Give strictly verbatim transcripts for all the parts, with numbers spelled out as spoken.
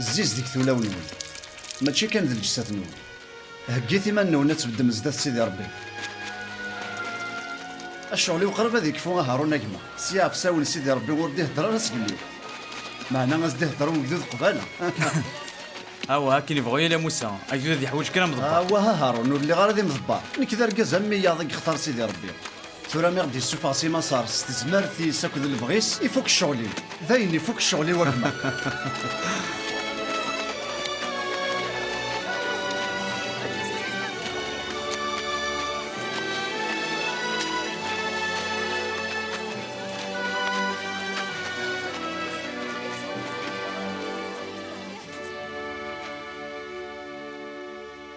Zizdeget ulawen-nwen, mačči kan d lǧessat-nwen. Heggit iman-nwen ad tbeddem zdat Sidi Ṛebbi. Ccɣel-iw qrib ad yekfu a Haṛun a gma. Sya ɣef sawel Sidi Ṛebbi ur d-ihedder ara sgelli-w. Meɛna as-d-ihedder wegdud qbala. Awah, akken yebɣu yili a Musa, agdud ad yeḥwiǧ kra n mḍebber. Awah a Haṛun, ur lliɣ ara d imḍebber. Nekk d argaz am wiyaḍ i yextar Sidi Ṛebbi. Tura mi ɣ-d-yessufeɣ si Maṣer s tezmert-is akked lebɣi-s, ifuk ccɣel-iw. Dayen, ifuk ccɣel-iw a gma.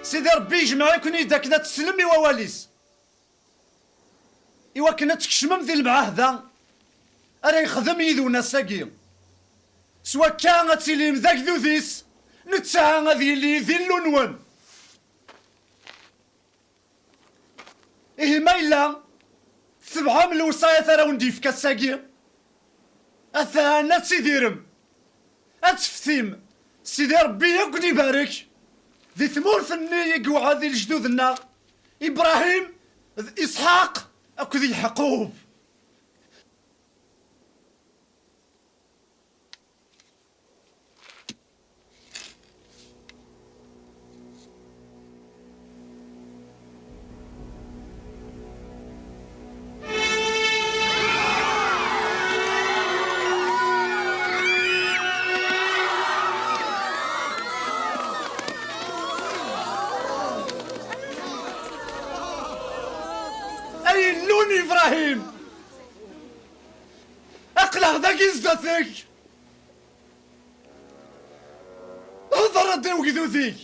Sidi Ṛebbi yejmeɛ-iken-id akken ad teslem i wawal-is, i wakken ad tkecmem di lemɛahda ara yexdem yid-wen ass-agi. S wakka ad tilim d agdud-is, netta ad yili d Illu-nwen. Ihi ma yella tebɣam lewṣayat ara wen-d-yefk ass-agi, atan ad tidirem, ad teftim, Sidi Ṛebbi ad ken-ibarek di tmurt-nni i yewɛed i lejdud-nneɣ, Ibṛahim d Isḥaq akked Yeɛqub. Ay Illu n Ibṛahim! Aql-aɣ dagi zdat-k! Hḍer-d i wegdud-ik!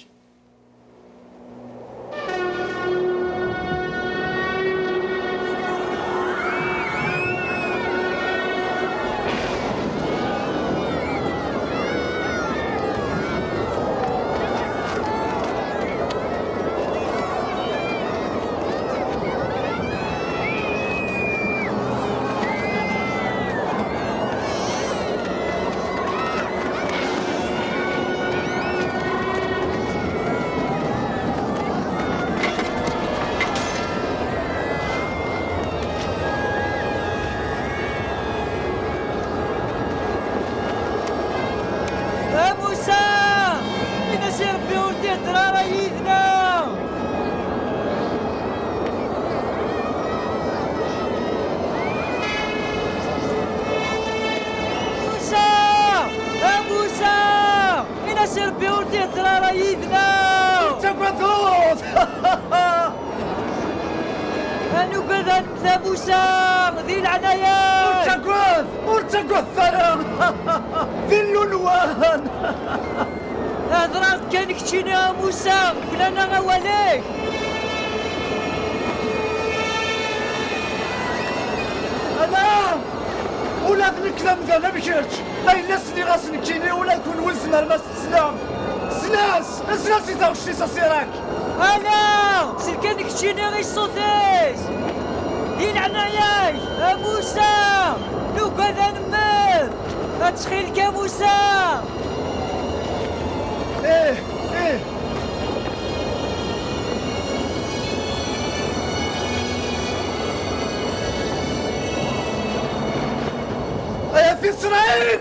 A Musa! Ini-as i Ṛebbi ur d-ihedder ara yid-neɣ! Musa! A Musa! Ini-as i Ṛebbi ur d-ihedder ara yid-neɣ! Ur ttagadeḍ! A nugad ad nemmet a Musa, di leɛnaya-k! Ur ttagad! Ur ttagadet ara! D Illu-nwen! Hedreɣ-d kan keččini a Musa, mkul-aneɣ awal-ik! Ala! Ula d nekk d amdan am kečč! Ayen asen-nniɣ-as nekkini, ula d kunwi tzemrem ad s-teslam! Slas! Slas i taɣect-is a Sirak! Ala! Sel kan keččini i ṣṣut-is! Di leɛnaya-k, a Musa! Nugad ad nemmet! Ttxil-k a Musa! Ih, ih! Ay at Isṛayil!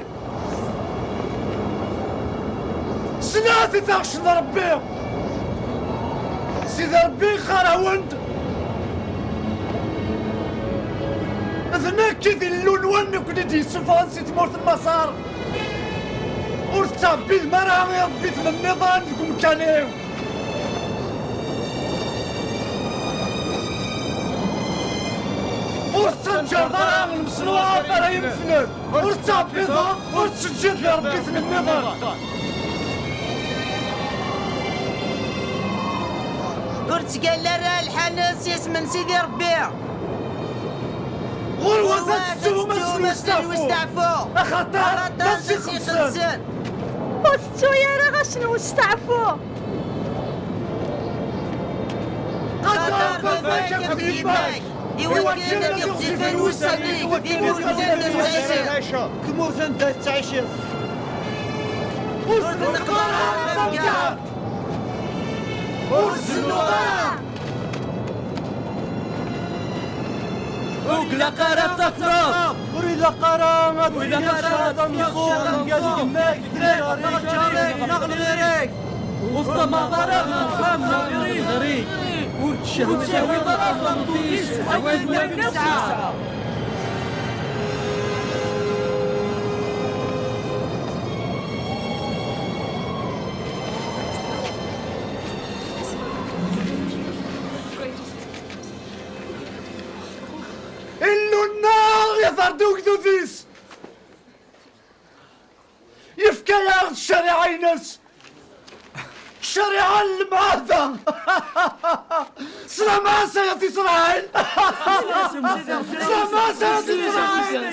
Slat i taɣect n Ṛebbi! Sidi Ṛebbi iqqar-awen-d: D nekk i d Illu-nwen, nekkni d-yessufɣen si tmurt n Maṣer. Ur tettɛebbidem ara iṛebbiten nniḍen deg umkan-iw. Ur tettaǧǧareḍ ara lmeṣnuɛat ara imeflen. Ur tettɛebbiḍeḍ, ur tettseǧǧideḍ iṛebbiten nniḍen. Ur ttgalla ara lḥal s yisem n Sidi Ṛebbi. Ɣur-wat ad tettum ass n westeɛfu, axaṭer d ass iqedsen. Ur tettu ara ass n westeɛfu. Qader baba-k akked yemma-k, iwakken ad iɣzifen wussan-ik, iwakken ad ttɛiciḍ. Tmurt anda tettɛiciḍ. Ur tneqqer ara tameggaḍt! Ur zennuɣ ara! Ur ilaq ara ad tafreḍ! Ur ilaq ara ad tafreḍ! Ur ilaq ara ad tafreḍ! Ur ilaq ara ad tafreḍ! Ur ṭṭamaḍ ara ɣer uxxam neɣ ɣer. Ur ttcehhideḍ ara tameṭṭut-is akken ma tesɛa. Illu-nneɣ iḍer-d ugdud-is! Yefka-yaɣ-d ccariɛa-ines! Ccariɛa n lemɛahda! Slam-as ay at Isṛayil! Slam-as ay at Isṛayil!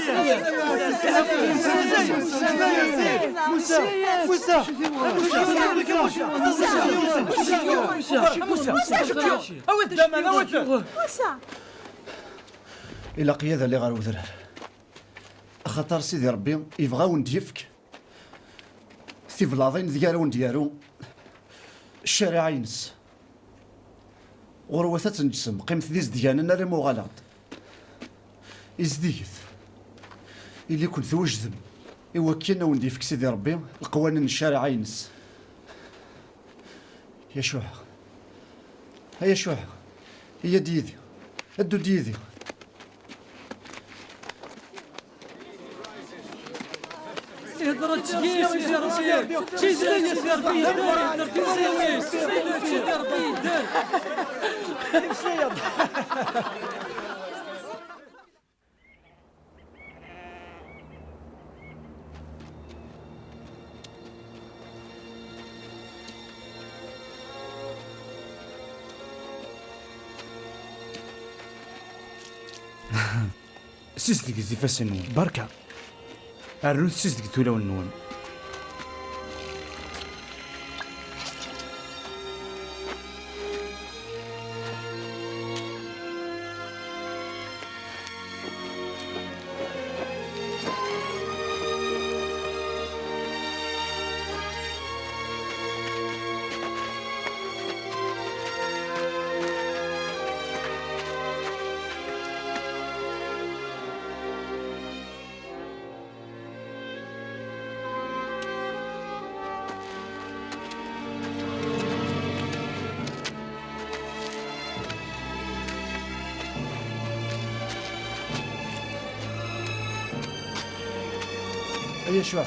Musa! Musa! Musa! Musa! Musa! Musa! Ilaq-iyi ad aliɣ ɣer udrar. Axaṭer Sidi Ṛebbi yebɣa ad wen-d-yefk tiblaḍin deg ara wen-d-yaru ccariɛa-ines. Ɣurwat ad tneǧsem, qqimet d izedganen armi uɣaleɣ-d. Izdiget. Ili-ken twejdem i wakken ad wen-d-yefk Sidi Ṛebbi leqwanen n ccariɛa-ines. Yacuɛ. A Yacuɛ, iyya-d yid-i. Ddu-d yid-i. Ihder-d s yisem n Ṛebbi, d tizlit n Ṛebbi yedder, ihder-d s yisem n Ṛebbi yedder. Ssizedget ifassen-nwen, berka. Rnut ssizedget ulawen-nwen. Ay Yacuɛ.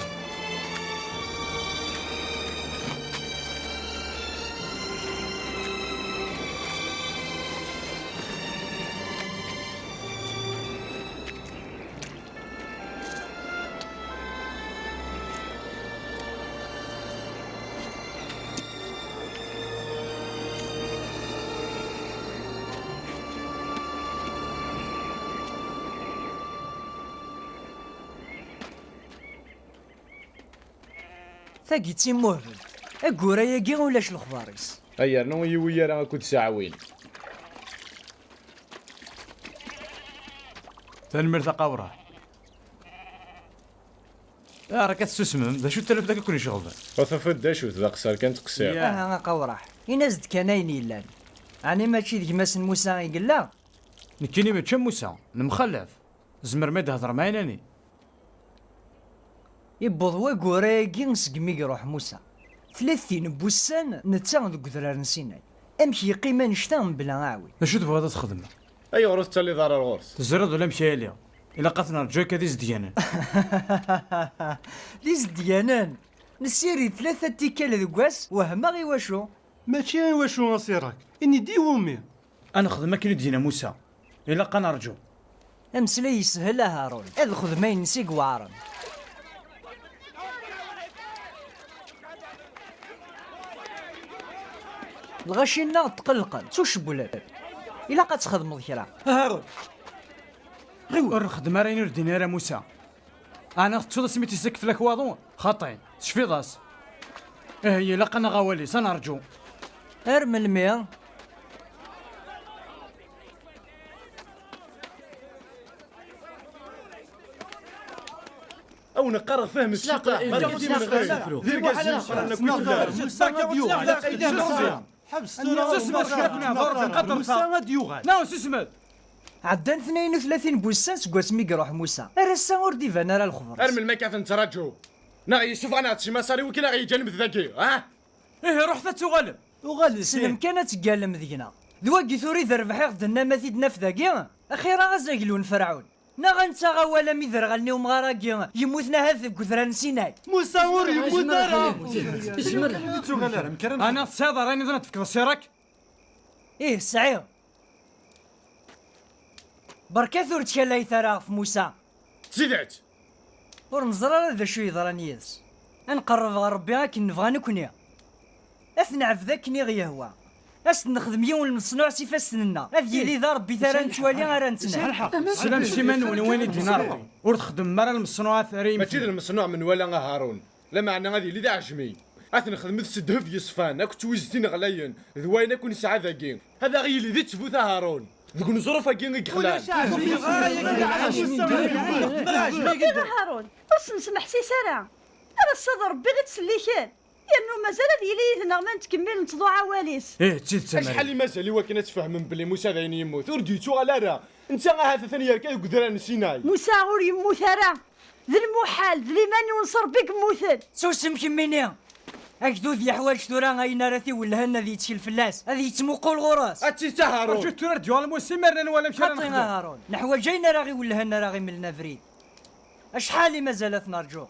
Tagi d timuhbelt. Ayyur-agi ulac lexbar-is. Ay yernu ur yiwi ara akud s aɛwin. Tanemmirt a Qawraḥ. Arak ad tessusmem, d acu n taluft akka ken-iceɣben? Ur tufiḍ d acu-t, d aqeṣṣer kan ttqeṣṣireɣ. Aha a Qawraḥ, in-as-d kan ayen yellan. Ɛni mačči d gma-s n Musa i yella? Nekkini mačči am Musa, nemxallaf. Tzemrem ad d-thedrem ɛinani. Iwweḍ wayyur-agi segmi iruḥ Musa. Tlatin n wussan netta deg udrar n Sinay. Amek yeqqim annect-a mebla aɛwin? D acu tebɣiḍ ad txedmeḍ? Ayɣer ur tettaliḍ ara ar ɣur-s? Teẓriḍ ulamek ay lliɣ. Ilaq ad t-nerǧu akka d izedganen. D izedganen! Nessirid tlata tikkal deg wass, wehmeɣ i wacu. Mačči i wacu a Sirak, ini-d iwumi. Ad nexdem akken i d-yenna Musa. Ilaq ad nerǧu. Ameslay yeshel a Haṛun, ad nexdem ayen-nnes i iweɛṛen. Lɣaci-nneɣ tqellqen, ttucewwlen. Ilaq ad txedmeḍ kra. A Haṛun! Ɣiwel! Ur nxeddem ara ayen ur d-yenni ara Musa. Ɛni tettuḍ asmi t-isekk fell-ak waḍu? Xaṭi, tecfiḍ-as. Ih, ilaq ad naɣ awal-is, ad nerǧu. Ar melmi? Awen qqareɣ fehmet ciṭuḥ, berka timenɣiwin. D irgazen imeqqranen akk i tellam. Musa ad yuɣal. Ḥebset tura. Musa ad yuɣal. Neɣ susmet. Ɛeddan tnayen u tlatin n wussan seg wasmi i iruḥ Musa. Ar ass-a ur d-iban ara lexber-is. Ar melmi akka ad t-nettraǧu? Neɣ yessufeɣ-aneɣ-d si Maṣer i wakken ad ɣ-yeǧǧ ad nmet dagi, ha? Ihi ruḥet ad tuɣalem. Uɣalet. Tessnem kan ad teggalem deg-neɣ. D wagi tura i d rrbeḥ i ɣ-d-tennam ad t-id-naf dagi? Axir-a azaglu n Ferɛun. Neɣ ad nettaɣ awal am iderɣalen i umɣar-agi yemmuten ahat deg udrar n Sinay? Musa ur yemmut ara. Yezmer. Ur yettuɣal ara, mkar ad. Ɛni tesɛiḍ ṛṛay niḍen ad tefkeḍ Sirak? Ih, sɛiɣ. Berkat ur ttkalayet ara ɣef Musa. D tidet! Ur neẓri ara d acu yeḍran yid-s. Ad nqerreb ɣer Ṛebbi akken nebɣa nekkni. Ad t-neɛbed akken i ɣ-yehwa. Ad s-nexdem yiwen n lmeṣnuɛ s ifassen-nneɣ. Ad yili d aṛebbi ara nettwali ara nettnal. Teslam s iman-nwen i wayen i d-yenna Ṛebbi. Ur txeddmem ara lmeṣnuɛat ara yemten. Mačči d lmeṣnuɛ menwala a Haṛun. Lameɛna ad yili d aɛejmi. Ad t-nexdem d ssedheb yeṣfan akked twiztin ɣlayen d wayen akk nesɛa dagi. Ad aɣ-yili d ttbut a Haṛun. Deg uneẓruf-agi i yexlan. Ulac aɛejmi. Ṛebbi a Haṛun, ur sen-smeḥsis ara. Ar ass-a d Ṛebbi i ttselliken. Yernu mazal ad yili yid-neɣ ma nettkemmil nettḍuɛ awal-is. Ih, d tidet a Maria. Acḥal i mazal i wakken ad tfehmem belli Musa d ayen yemmut, ur d-yettuɣal ara. Netta ahat atan yerka deg udrar n Sinay. Musa ur yemmut ara. D lmuḥal, d liman-iw s Ṛebbi i yemmuten. Susem kemmini! Agdud yeḥwaǧ tura ayen ara t-iwellhen ad yettkel fell-as, ad yettmuqul ɣur-s. Ad tt-ittaharu. Rǧut tura ad d-yuɣal Musa, imir ad nwali amek ara nexdem. Xaṭi a Haṛun, neḥwaǧ ayen ara ɣ-iwellhen ara ɣ-imlen abrid. Acḥal i mazal ad t-nerǧu?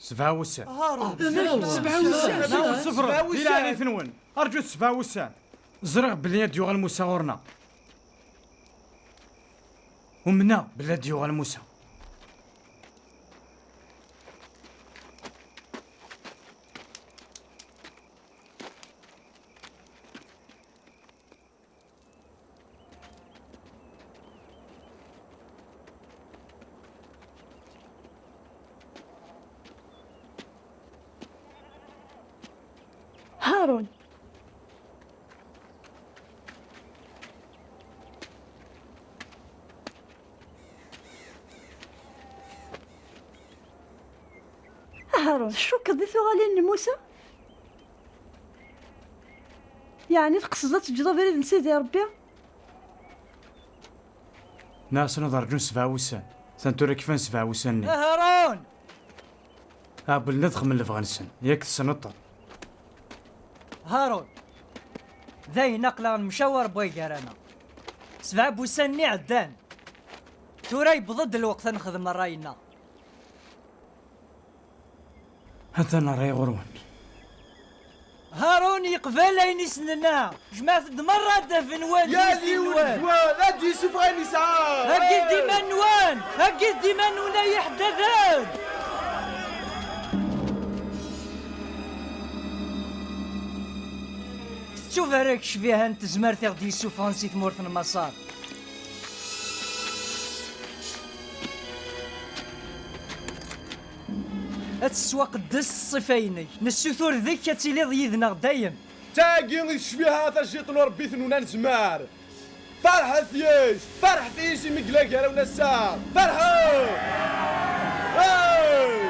Sebɛa wussan. Sebɛa wussan. Sebɛa wussan. Di leɛnayt-nwen, rǧut sebɛa wussan. Ẓriɣ belli ad d-yuɣal Musa ɣur-neɣ. Umneɣ belli ad d-yuɣal Musa. Haṛun. Haṛun, tcukkeḍ di tuɣalin n Musa? Yeɛni tqesdeḍ ad teǧǧeḍ abrid n Sidi Ṛebbi? Nniɣ-asen ad ṛǧun sebɛa wussan. Atan tura kfan sebɛa wussan-nni. A Haṛun! Ɛeblen ad xedmen lebɣi-nsen, yak tessneḍ-ten. Haṛun! Dayen aql-aɣ nemcawar wway gar-aneɣ. Sebɛa n wussan-nni ɛeddan. Tura yewweḍ-d lweqt ad nexdem ṛṛay-nneɣ. Atan ṛṛay ɣur-wen. Haṛun yeqbel ayen i s-nenna. Jemɛet-d merra adav-nwen d yal yiwen deg-wen ad d-yessufeɣ ayen yesɛa. Heggi-d iman-nwen! Heggi-d iman-nwen ay iḥeddaden! Tettubarek ccbiha n tezmert i ɣ-d-yessufɣen si tmurt n Maṣer. Ad tettwaqeddes ṣṣifa-inek. Nessutur deg-k ad tiliḍ yid-neɣ dayem. D tagi i d ccbiha tajiṭ n uṛebbit-nwen anezmar. Ferḥet yes! Ferḥet yes imi yella gar-awen ass-a! Ferḥet! Hey!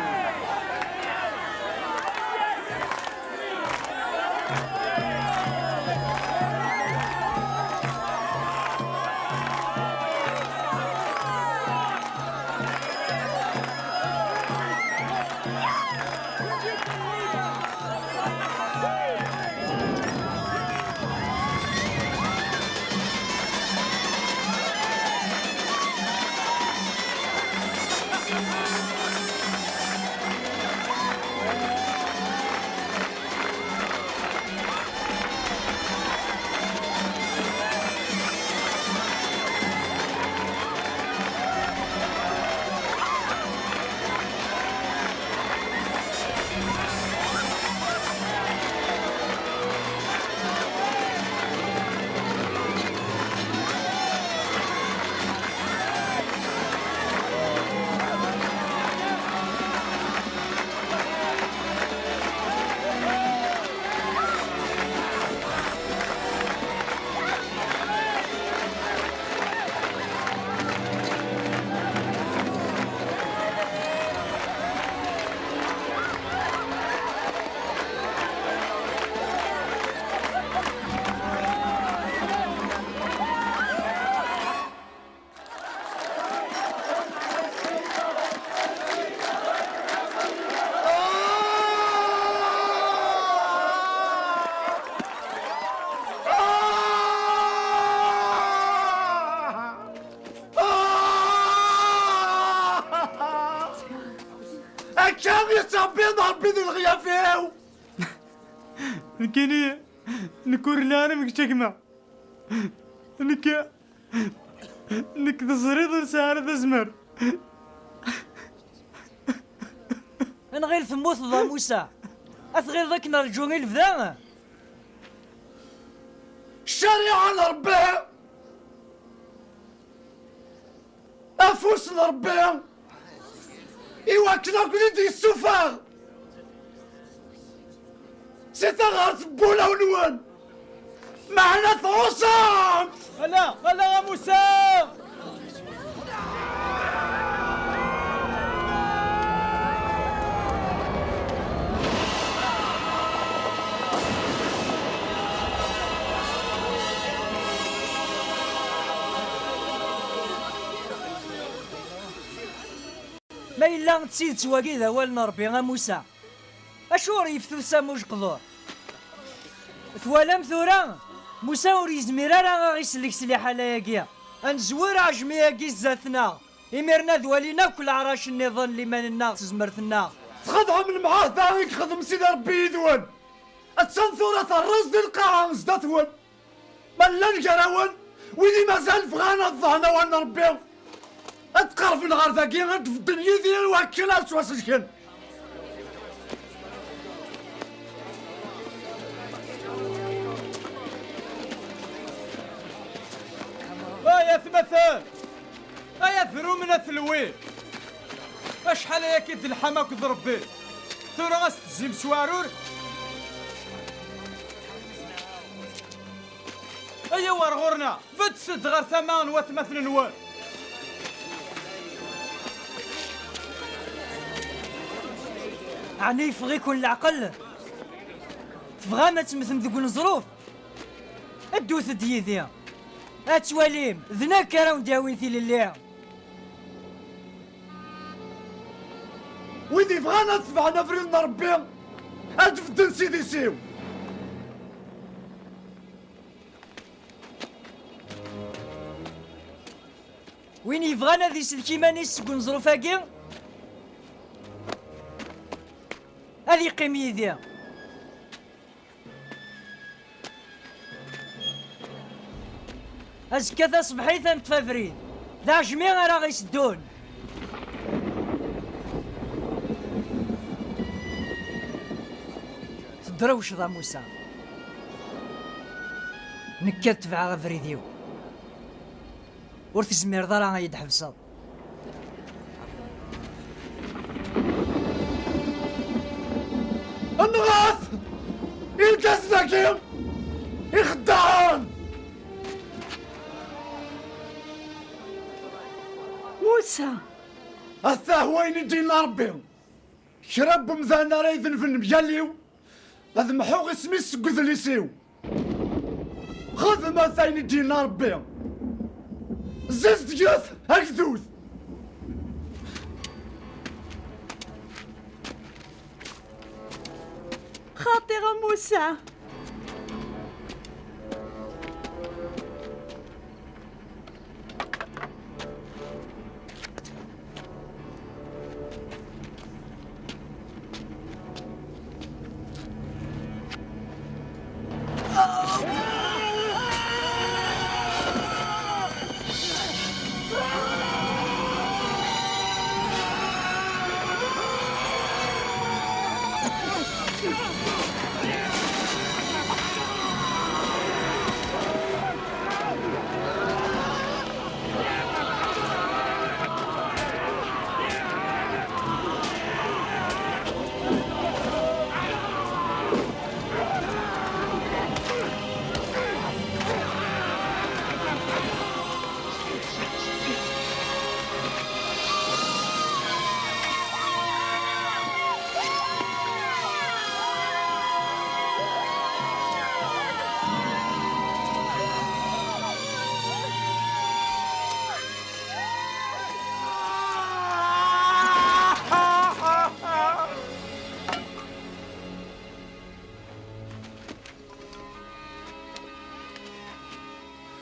Akka i yettɛebbiḍ Ṛebbi di leɣyab-iw. Nekkini, nekk ur lliɣ ara am kečč a gma. Nekk, nekk teẓriḍ ur sɛiɣ ara tazmert. Nɣil temmuteḍ a Musa. A tɣileḍ akken rǧu i lebda? Ccariɛa n Ṛebbi, afus n Ṛebbi, i wakken ad ken-id-yessufeɣ si taɣert n wulawen-nwen, meɛna tɛuṣam-t! Ala, ala a Musa! Ma yella d tidet wagi d awal n Ṛebbi a Musa, acuɣer yeftusa am ujeqdur? Twalam tura? Musa ur yezmir ara a ɣ-isellek s liḥala-agi. Ad nezwer aɛejmi-agi zdat-neɣ. Imiren ad walin akk leɛrac nniḍen liman-nneɣ s tezmert-nneɣ. Txedɛem lemɛahda i yexdem Sidi Ṛebbi yid-wen. Attan tura terreẓ di lqaɛa zdat-wen. Ma llan gar-awen wid i mazal bɣan ad ḍeɛen awal n Ṛebbi, ad qerben ɣer dagi, ad d-bedden yid-i i wakken ad ttwasellken. Ay atmaten! Ay adrum n atelwi! Acḥal ayagi i d-telḥam akked Ṛebbi, tura a s-tezzim s weɛrur? Ayaw ar ɣur-neɣ, beddet-d ɣer tama n watmaten-nwen! Ɛni yeffeɣ-iken leɛqel? Tebɣam ad temmtem deg uneẓruf? Ddut-d yid-i. Ad twalim, d nekk ara wen-d-yawin tilelli. Wid yebɣan ad tebɛen abrid n Ṛebbi, ad bedden s idis-iw. Win yebɣan ad isellek iman-is seg uneẓruf-agi, ad yeqqim yid-i. Azekka taṣebḥit ad neṭṭef abrid. D aɛejmi ara ɣ-iseddun. Tedrewceḍ a Musa. Nekk ad tebɛeɣ abrid-iw. Ur tezmireḍ ara ad yi-d-tḥebseḍ. Nɣet irgazen-agi ixeddaɛen! Musa! Atah wayen i d-yenna Ṛebbi. Kra n wemdan ara idenben mgal-iw, ad mḥuɣ isem-is seg udlis-iw. Xedmet ayen i d-yenna Ṛebbi. Zizget agdud. Xaṭi a Musa.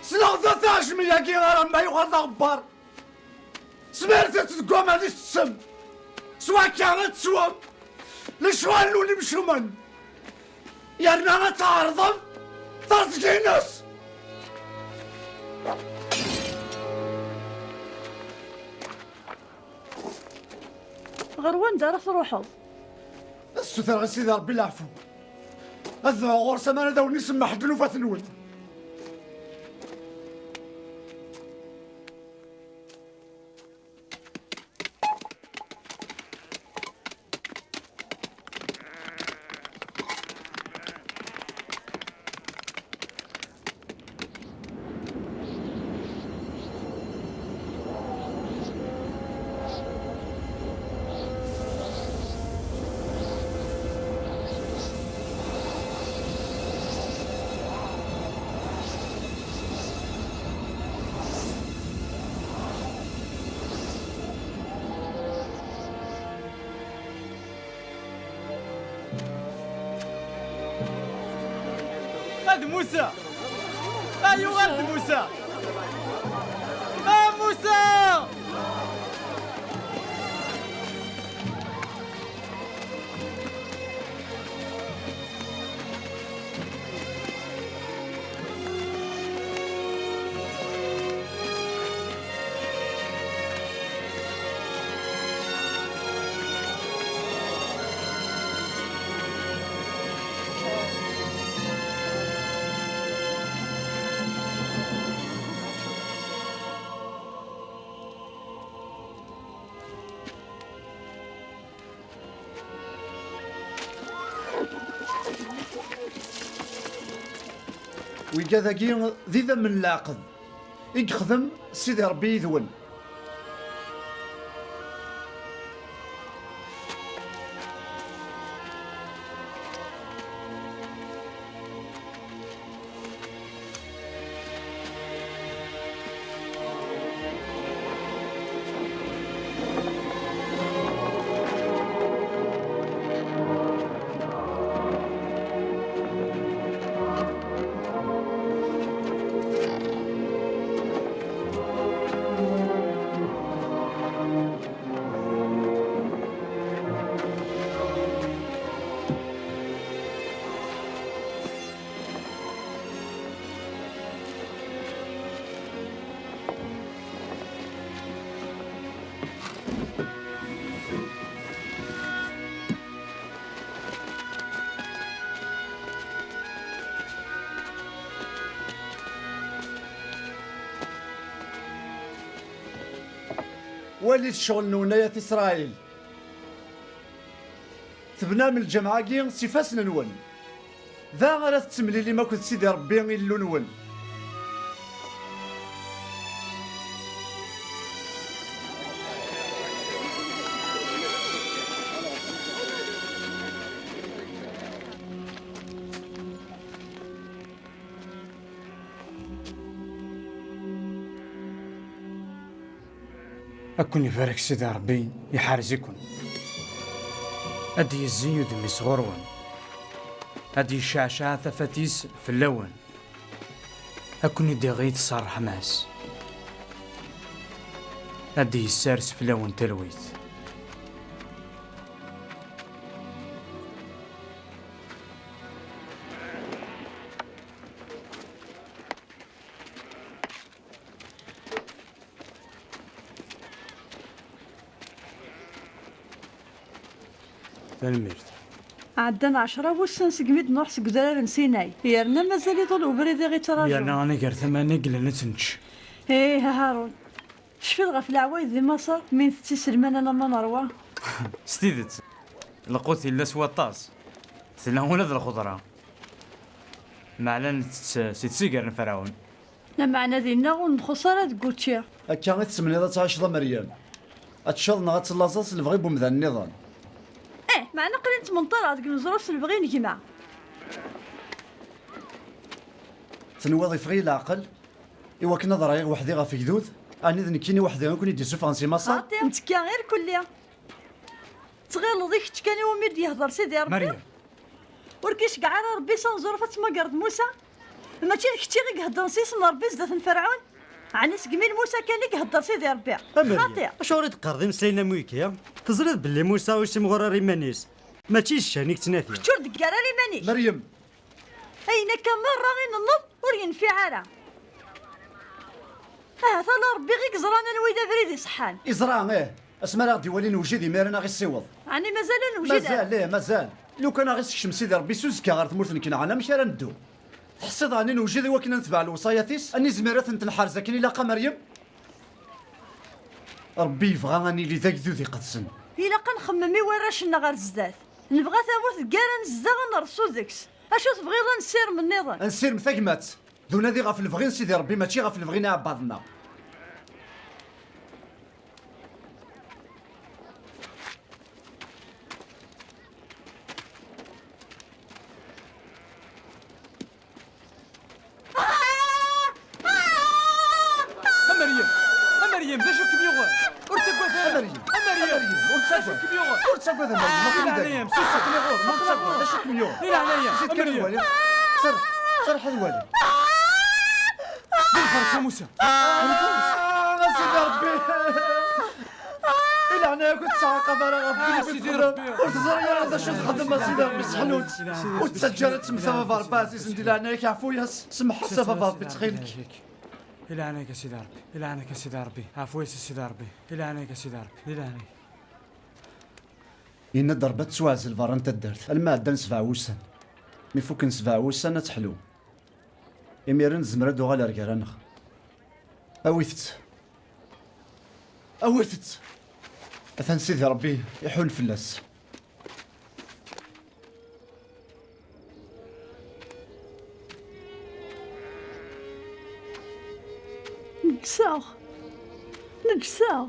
Sleɣ-d taɛejmi-agi ara ma yuɣal d aɣebbar. Smiret-tt deg waman-is tessem. S wakka ad teswem lecɣal-nwen imcumen, yerna ad tɛerḍem terzgi-ines. Ɣer wanda ara truḥeḍ? Ad ssutreɣ i Sidi Ṛebbi leɛfu. Ad dɛuɣ ɣur-s aman ad awen-isemmeḥ ddnufat-nwen. Ad Musa! Ay, uɣal-d Musa! A Musa! Wigad-agi d idammen n leɛqed i yexdem Sidi Ṛebbi yid-wen. Walit ccɣel-nwen, ay at Isṛayil. Tebnam lǧameɛ-agi s ifassen-nwen. Da ara tettemlilim akked Sidi Ṛebbi Illu-nwen. Ad ken-ibarek Sidi Ṛebbi, iḥrez-iken. Ad d-yezzi udem-is ɣur-wen. Ad d-yecceɛceɛ tafat-is fell-awen. Ad ken-id-iɣit s ṛṛeḥma-s. Ad d-yessers fell-awen talwit. Tanemmirt. Ɛeddan ɛecra wussan segmi d-nruḥ seg udrar n Sinay, yerna mazal iḍul ubrid i ɣ-ittraǧun. Yerna anagar tama-nni i yellan ad tt-nečč. Ih, a Harun. Tecfiḍ ɣef leɛwayed di Maṣer mi ntett iselman alamma nerwa? S tidet, lqut yella s waṭas, tella ula d lxeḍra. Meɛna nettett si tsigar n Ferɛun. Lameɛna dinna ur nxuṣṣ ara deg wučči. Akka i tessemniḍ ad tɛiceḍ a Meryem? Ad teččeḍ neɣ ad tellaẓeḍ s lebɣi n wemdan nniḍen? Eh, meɛna aql-i nettmenṭareɣ deg uneẓruf s lebɣi n gma. Tenwiḍ yeffeɣ-iyi leɛqel? Iwakken ad ṛayeɣ weḥd-i ɣef gdud? Ɛni d nekkini weḥd-i i ken-id-issufɣen si Maṣer? Xaṭi, nettekka irkelli. Tɣileḍ i kečč kan iwumi d-yehder Sidi Ṛebbi? Meryem. Ur k-iceggeɛ ara Ṛebbi s aneẓruf ad tmagreḍ Musa? Mačči d kečči i iheddren s yisem n Ṛebbi zdat n Ferɛun? Ɛni seg mi n Musa kan i ihedder Sidi Ṛebbi? A Meryem, xaṭi, acuɣer i d-teqqareḍ imeslayen am wigi? Teẓriḍ belli Musa ur yessimɣur ara iman-is. Mačči d ccan i yettnadi. Kečč ur deggar ara iman-ik. Meryem. Ayen akka merra i nenneḍ ur yenfiɛ ara. Ahat ala Ṛebbi i yeẓran anwa i d abrid iṣeḥḥan. Iẓra, ih. Asmi ara ɣ-d-iwali newjed imiren a ɣ-issiweḍ. Ɛni mazal ad newjed ara? Mazal, ih, mazal. Lukan a ɣ-isekcem Sidi Ṛebbi s uzekka ɣer tmurt n Kenɛan, amek ara neddu? Teḥṣiḍ ɛni newjed i wakken ad netbeɛ lewṣayat-is? Ad nizmer ad tent-nḥerz akken ilaq a Meryem? Ṛebbi yebɣa ad nili d agdud iqedsen. Ilaq ad nxemmem i warrac-nneɣ ar zdat. Nebɣa tamurt deg ara nezdeɣ ad nreṣṣu deg-s. Acu tebɣiḍ ad nessirem nniḍen? Ad nessirem tagmat. D unadi ɣef lebɣi n Sidi Ṛebbi, mačči ɣef lebɣi n iɛebbaḍ-nneɣ. A Meryem! A Meryem, d acu kem-yuɣen? Ur ttaggad ara! A Meryem! A Meryem! Ur ttaggad! Ur ttaggad a Meryem! Di leɛnaya-m, susem! Ur ttaggad! D acu kem-yuɣen? Di leɛnaya-m, a Meryem! Serreḥ, serreḥ ad wali! D lxers a Musa! Ah, a Sidi Ṛebbi! I leɛnaya-k ur tettɛaqab ara ɣef ddnub i txedmeḍ. Ur teẓri ara d acu txeddem a Sidi Ṛebbi, seḥlu-tt. Ur ttaǧǧa ara ad temmet a baba Ṛebbi ɛzizen, di leɛnaya-k ɛfu-yas, semmeḥ-as a baba Ṛebbi ttxil-k. I leɛnaya-k a Sidi Ṛebbi, i leɛnaya-k a Sidi Ṛebbi, ɛfu-yas a Sidi Ṛebbi, i leɛnaya-k a Sidi Ṛebbi, i leɛnaya-k. Yenna-d Ṛebbi ad tettwaɛzel berra n taddart alma ɛeddan sebɛa wussan. Mi fukken sebɛa wussan ad teḥlu. Imiren tezmer ad d-tuɣal ar gar-aneɣ. Awit-tt. Awit-tt! Atan Sidi Ṛebbi iḥun fell-as. Neǧseɣ! Neǧseɣ!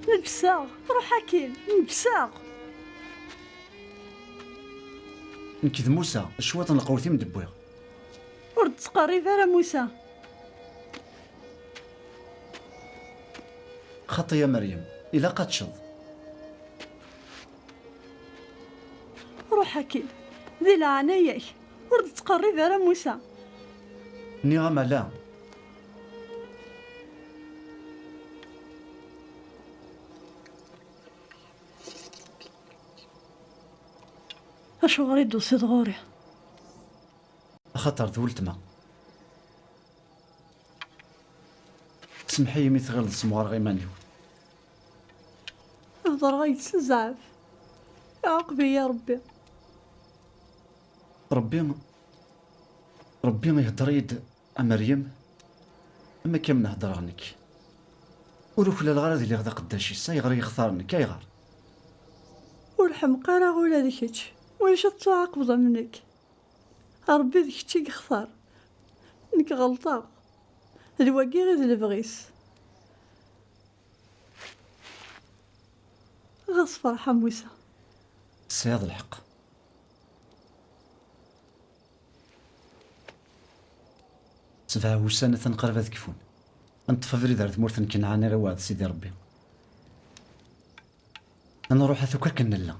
Neǧseɣ! Ruḥ akkin! Neǧseɣ! Nekk d Musa, cwiṭ n lqewt i m-d-wwiɣ. Ur d-ttqerrib ara Musa. Xaṭi a Meryem, ilaq ad teččeḍ. Ruḥ akkin, di leɛnaya-k, ur d-ttqerrib ara Musa. Nniɣ-am ala. Acuɣer i d-tusiḍ ɣur-i? Axaṭer d weltma. Semmeḥ-iyi mi tɣileḍ ssemɣareɣ iman-iw. Hedṛeɣ-ak-d s zzɛaf. Iɛaqeb-iyi Ṛebbi. Ṛebbi, Ṛebbi iheddeṛ-iyi-d a Meryem, am akka am-n heddreɣ nekk. Ur uklaleɣ ara ad iliɣ d aqeddac-is. Ayɣer i yextar nekk? Ayɣer? Ur ḥemq ara ula d kečč. Ulac ad tettuɛaqbeḍ am nekk. Ṛebbi d kečč i yextar. Nekk ɣelṭeɣ. D wagi i d lebɣi-s. Ɣas ferḥ a Musa. Tesɛiḍ lḥeqq. Sebɛa wussan atan qrib ad kfun. Ad neṭṭef abrid ar tmurt n Kenɛan i ɣ-iweɛd Sidi Ṛebbi. Ad nṛuḥ at akk akken nella.